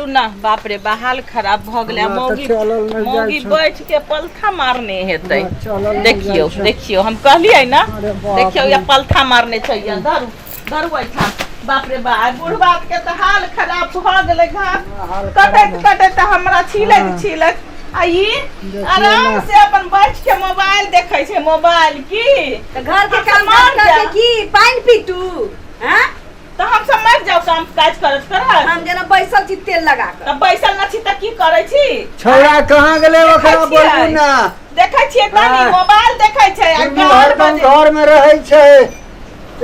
चलू ना। बाप रे बा, हाल खराब भऽ गेलै। आ हमरा तऽ मौगी चलल नहि जाइ मौगी छै। बैठ के पलथा मारने हेतै। हमरा चलल नहि देखियौ जाइ छै। देखियौ, हम कहलियै ना। अरे बाप देखियौ रे। या पलथा मारने छै। या धरू धरू एहिठाम। बाप रे बा, आइ बुढ़बा के तऽ हाल खराब भऽ गेलै। घास हाल खराब कटैत है। कटैत हमरा छिलैत हाँ। छिलैत आ ई देखियौ आराम ना। से अपन बैठ के मोबाइल देखै छै। मोबाइल की तऽ घर के हम काम मर काज करके जायब। की पानि पीटू? हाँ? तऽ हम सब मरि जाउ काम काज करत करत। हम जेना बैसल छी तेल लगा कऽ। तऽ बैसल न छी तऽ की करै छी? छौड़ा कहाँ गेलै? देखै ओकरा छियै। बोलू ना। देखै छियै तनी हाँ। मोबाइल देखै छै आ दुनू गाल हरदम बजे घर में रहै छै,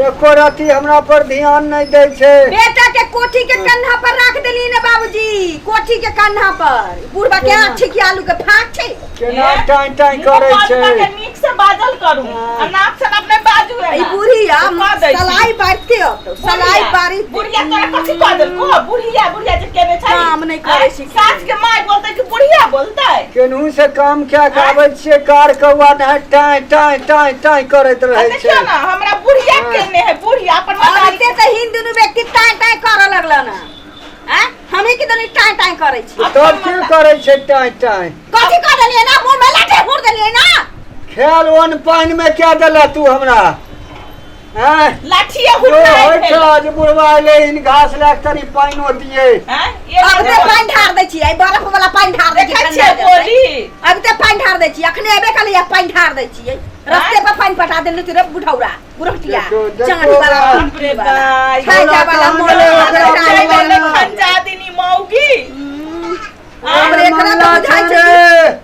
एको रति हमरा पर ध्यान नहि दै छै। बेटा के कोठी के कन्हा पर राख देली ने बाबूजी, कोठी के कन्हा पर। बुढ़बा के आँख छै कि आलू के फाँक छै? केना ए, टाँय टाँय मुँह करै बंद छै। कऽ के नीक से बाजल करू। हाँ। आ नाप से अपने बाजू। ई एना बुढ़िया तऽ कऽ दै छी। सलाई बारिते अतौ, सलाई बारी। बुढ़िया तोरा कथी कह देलको? बुढ़िया बुढ़िया जे केने छै। काम नहि करै छी। सास के माय बोलतै कि बुढ़िया बोलतै? केनहू से काम कए के आबै छियै, कार कौआ नहीं टाँय टाँय टाँय टाँय करैत आ रहै छै। देखियौ ने, हमरा बुढ़िया हाँ। केने है, बुढ़िया अपन और मदारी। एते तऽ हिन दुनू व्यक्ति टाँय टाँय करऽ लगल ना। आँ, हमी की दुनू टाँय टाँय करै छी? तब की करै छै टाँय टाँय? कथी कऽ देलियै ना? मुँह में लाठी फूर देलियै ना? खेल ओन पानि में क्या देला तू हमरा? हैं? लाठिए जो हुनका होइ छौ जे बुढ़वा एलै इन घास लए कऽ तनी पानिओ दियै। हैं? ये अब ते पानि ढार दै छियै, बरफ वाला पानि ढार दै छियै। देखै ठंडा छियै जेतै। बोली। अब ते पानि ढार दै छियै, अखने एबे कलियै, पानि ढार दै छियै। रस्ते पर पानि पटा देली रे बुढ़ौरा बुढ़ौटिया। देखो, देखो चाँदी वाला बा। बाप रे बाप। खाइ जा वाला कहाँ मोर गेलै ओकरा चलि गेलै बुढ़वा? खंजा दिनी मौगी। बाप रे, एकरा तऽ मंगला बुझाइ छै छै रे।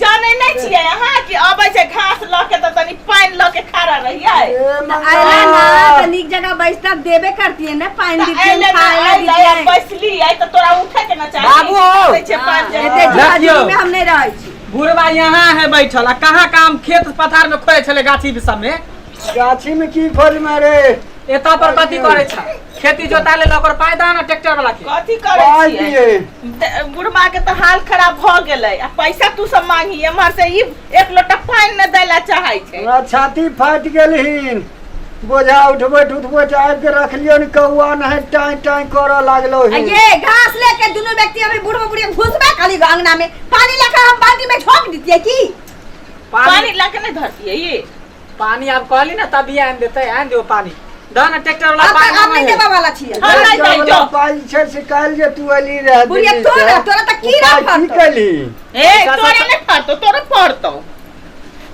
जानै नहि छियै अहाँ कि अबै छै घास लऽ के तऽ तनी पानि लऽ के खड़ा रहियै। ए तऽ अयला ना मंगला। तऽ नीक जगह बैसता देबे करतियै ने, पानि तऽ दितियै, अयलै ने, खाय ला अयलै आ दितियै। बैसलियै तऽ तोरा उठे के ने चाही। बाबू हौ। दै छै पानि एते जगह। देखियौ। झुका में हम नहि रहै छी। बुढ़वा यहाँ है बैठल आ कहाँ काम खेत पथार में खोजे छले गाछी सब में। गाछी में की खोजमे रे? एता पर कथी करे छ? खेती जोता ले ओकर पाय दा ना ट्रैक्टर वाला के। कथी करै पाइ छियै? दियै। बुढ़बा के तऽ हाल खराब भऽ गेलै आ पैसा तू सब मांगी एम्हर से ई एक लोटा पानि नहि दै लए चाहै छै। हमरा छाती फाटि गेलहिन बोझा उठबैत उठबैत। आबि के रखलियो ने, कौआ नहीं टाँय टाँय करऽ लागलो आ हिन। ये घास लेके दुनू व्यक्ति अभी बुढ़बा बुढ़िया घुसबे खाली अंगना में, पानी लेके हम बाल्टी में झोंक दितियै की? पानि पानी लए के नहि धरतियै ई। पानी आब कहली ना तभी आन देते, आन दियो पानी द ना ट्रैक्टर वाला। अब पानी अब नहीं मांगे। देबा वाला छियै। हम नहि ट्रैक्टर दै वाला जो। पाइ छै से काल्हि जे तू एली रहे बुढ़िया, दिल्ली तोरा से, तोरा तऽ ओ कीड़ा पाइ की फड़तौ। केली? ए पैसा तोरा सब नहि फड़तौ, तोरा फड़तौ।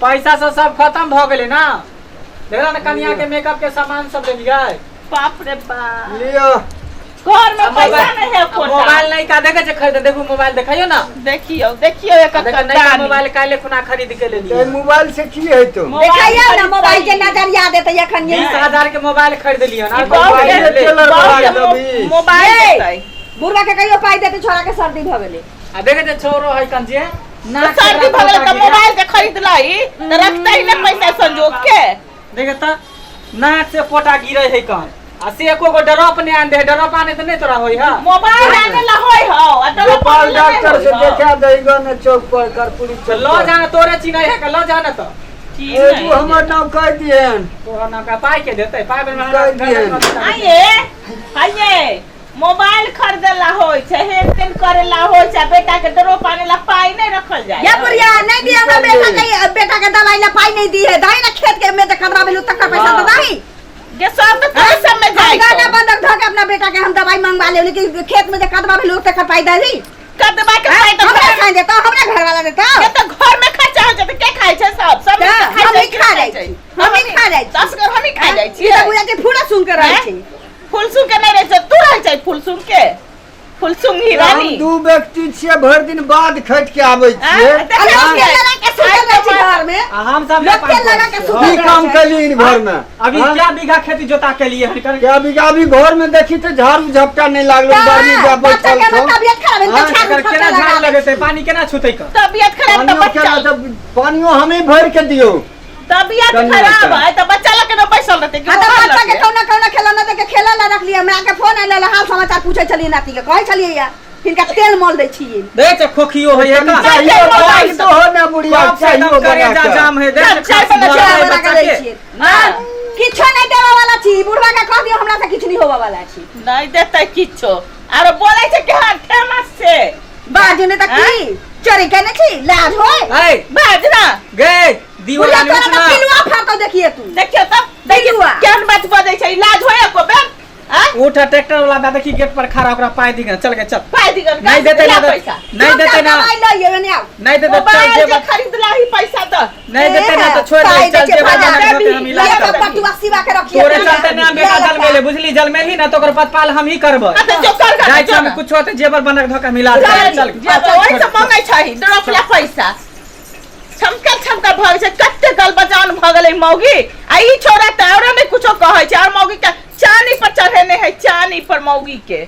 पैसा सब सब खत्म भ गेलै ना। देखला ना, कनिया के मेकअप के सामान सब लेलियै। बाप रे बाप। लिअ। घर में आ पैसा मोबाइल नहीं है आ कोटा। मोबाइल नहीं का देखे छै खरीद, देखू मोबाइल देखाइयो ना। देखियौ देखियौ एकर देखो नया कद्दानी। मोबाइल काल्हि खुना खरीद के तऽ लेलियै। मोबाइल से की हेतौ? मोबाइल देखैयौ ना खरीदतै। मोबाइल के नजरिया देतै एखन ये। 20,000 के मोबाइल खरीद लियौ ना। ई बहुत मोबाइल के टेलर बहुत बना के देबही। मोबाइल ये। देतै। बुढ़वा के कहियो पाइ देतै, छोड़ा के सर्दी भऽ गेलै। आ देखे छै छोरो है कंजे तऽ सर्दी भऽ गेलै तऽ मोबाइल के खरीदलै तऽ रखतै ने पैसा संजोग के। देखे तऽ नाक से पोटा गिरे है कन आ से एको गो ड्रॉप नहीं आन दे। ड्रॉप आने तऽ नहीं तोरा होई है। मोबाइल आने ला होय हौ आ ड्रॉप गोपाल आने ला नहि डॉक्टर होय से हौ। देखा दैगो ने चौक पर, कर्पूरी तऽ चौक लऽ पर। जाना, तोरे चिन्है है के लऽ जाना तऽ। की ए नहि तू हमर नाम कहि दिहन। तोहर नाम का पाइ के देतै? पाइ बेर में कहि दिहन। आइये आइये, मोबाइल खरीदे ला होय छै, हेन तेन करे ला होय छै, आ बेटा के ड्रॉप आने ला पाइ नहि रखल जाय। ये बुढ़िया नहीं दी हमरा बेटा के, बेटा के दवाई ला पाई नहीं दी है। दाई ना खेत के में जे खतरा भेल तकर पैसा तो दाई। जे सब तऽ तोरे सब में हम जाय गाना छौ। बंधक धऽ के अपना बेटा के हम दवाई मंगवा ले, लेकिन खेत में जे कदवा भेल तकर पाई दे दी। कदवा के पाइ तऽ हमरा घर खाई देता, हमरा घर वाला देता। के तऽ घर में खर्चा हो जेतै। के खाइ छै सब? सब तऽ मिल के खाइ हमही छै कि खा नहि जाइ खाइ छी, छै? हमही खा जाइ छी। असगर हमही खा जाइ ई तऽ छियै। बुझा छै फूला सुन के रहै हैं? छै। फूल सुन के नहि रहै छै, तू रहै छै फूल सुन के, फूल सुंघी हम रानी। दू व्यक्ति छियै, भरि दिन बाद खटि के आबै छियै। देखै आ लोक छियै? तेल लगा के सुतल रहै छै घर में। आ हम सब लोक तेल लगा के सुतल की रहै काम छै। केली इन घर में? अभी हाँ? क्या बीघा खेती जोता के लिए हन कर? क्या बीघा? अभी घर में देखी तऽ झाड़ू झपटा नहीं लागलो, गर्मी जा बच्चा बैठल के छौ। तबियत खराब भेल तऽ हाँ, झाड़ू एकर झपटा केना लगा झाड़ू दै लगेतै, पानी केना छूतै क? तबियत खराब तऽ पानियो बच्चा केना तऽ पानियो हमें भरि के दियौ। तबियत कन्या खराब के। है तऽ बच्चा लग के न बैसल रहतै कि हाँ तऽ मोबाइल बच्चा के लऽ के? कौना कौना खेलौना दे के खेलऽ ला रखलियै। माय के फोन आयल रहै, हाल समाचार पूछै छलियै नाती के, कहै छलियै या हिनका तेल मल दै छियै। देख छै खोखियो होय है का? चाहियो मोबाइल तो हो ना बुढ़िया, बाप से चाहियो एकदम करे बना जा के। जाम है, देख चाय खांसी बना, भऽ चाय रहल है बना के बच्चा दै के। छियै। हाँ, किछु किछो नहीं देवा वाला छी। बुढ़वा के कह दियो, हमरा से किछु नहीं होवा वाला छी। नहीं देतै किछो, आरो बोलै छै केहन फेमस छै। बाजू ने त की चोरी केने छी, लाज होय। ऐ बाज ना। गे दीवा बुढ़िया रानी तोरा उठ त ना। पिलुआ फाड़तौ, देखिए तू। देखियो त, देखियो पिलुआ। केहन बात बजै छै, लाज होय एको बेर? आँय? उठ, ट्रैक्टर वाला बा, देखी गेट पर खड़ा, ओकरा पाई दिगन। चल गे चल। पाइ दिगन। नहीं देते ना, पैसा नहीं देते ना। मोबाइल लइयो एने आउ। नहीं देते, चल मोबाइल जे जे खरीदला ही पैसा द। नहीं देते ना तो छोड़ दे। पाई चल दै छै जे बना बाजार। के हम इलाज ले करबै। बा पटुआ सिवा के रखिए। तोरे चलते ना बेटा जलमेले, बुझली? जलमेली ना तो ओकर पतपाल हम ही करबै। आ तऽ जो कर जाइ छी हम, कुछो होतै जेबर बना के धोखा मिला चल चल। जे ओहि से मंगै छही ड्रॉप ला पैसा। छमकल छमकल भऽ गेल छै, कते गल बजान भऽ गेलै मौगी। आ ई छोरा तऽ औरो नहि कुछो कहै छै, और मौगी के चानी पर चढ़ेने है, चानी पर मौगी के।